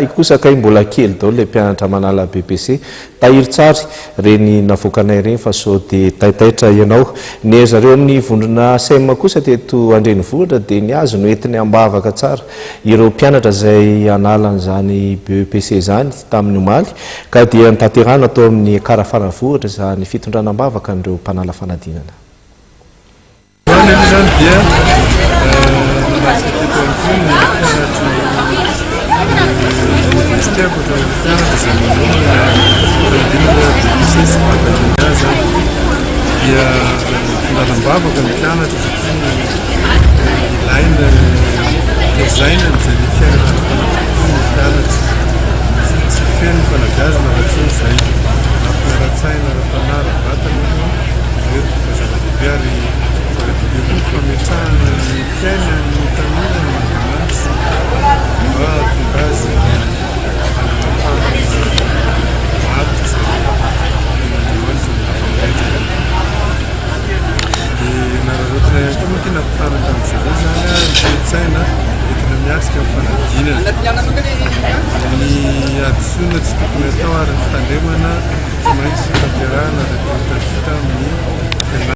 Hay kosa kay mbola kely daholo ilay mpianatra manala BEPC. Tahirin-tsary ireny navoakanay ireny fa sao dia taitaitra ianao. Ny ry zareo amin'ny vondrona SEM kosa teto an-drenivohitra dia ny azy no entiny am-bavaka tsara ireo mpianatra izay hanala an'izany BEPC izany tamin'ny omaly ka dia notanterahina tao amin'ny Ekar Faravohitra izany fitondrana am-bavaka an'ireo mpanala fanadinana. Voalohany aloha izany dia nanatrika teto ihany koa ny mpianatry ny oniversite ankoatra ny mpianatra izay manomana fanadinana BEPC sy baccalauréat izany dia fitondrana am-bavaka ny mpianatra satria ilaina tezaina amin'izay ny fiainana ara-panahy kokoa ny mpianatra satria tsy feno ny fanabeazana raha tsy eo izay lafiny ara-tsaina, ara-panahy, ara-batana Heveriko fa zava-dehibe ary zava-dehibe koa ny fametrahana ny fiainan'ny tanora amin'Andriamanitra mba hahatonga azy hanana tanjona matotra amin'Andriamanitra amin'ny lafiny rehetra. Dia nararaotina ihany koa moa ity nampitana tamin-dry zareo izany ny toe-tsaina entina miatrika ny fanadinana. Ny hadisoana tsy tokony hatao ary ny fitandremana. Tsy maintsy tanterahina ary atao tafita amin'ny fianarana.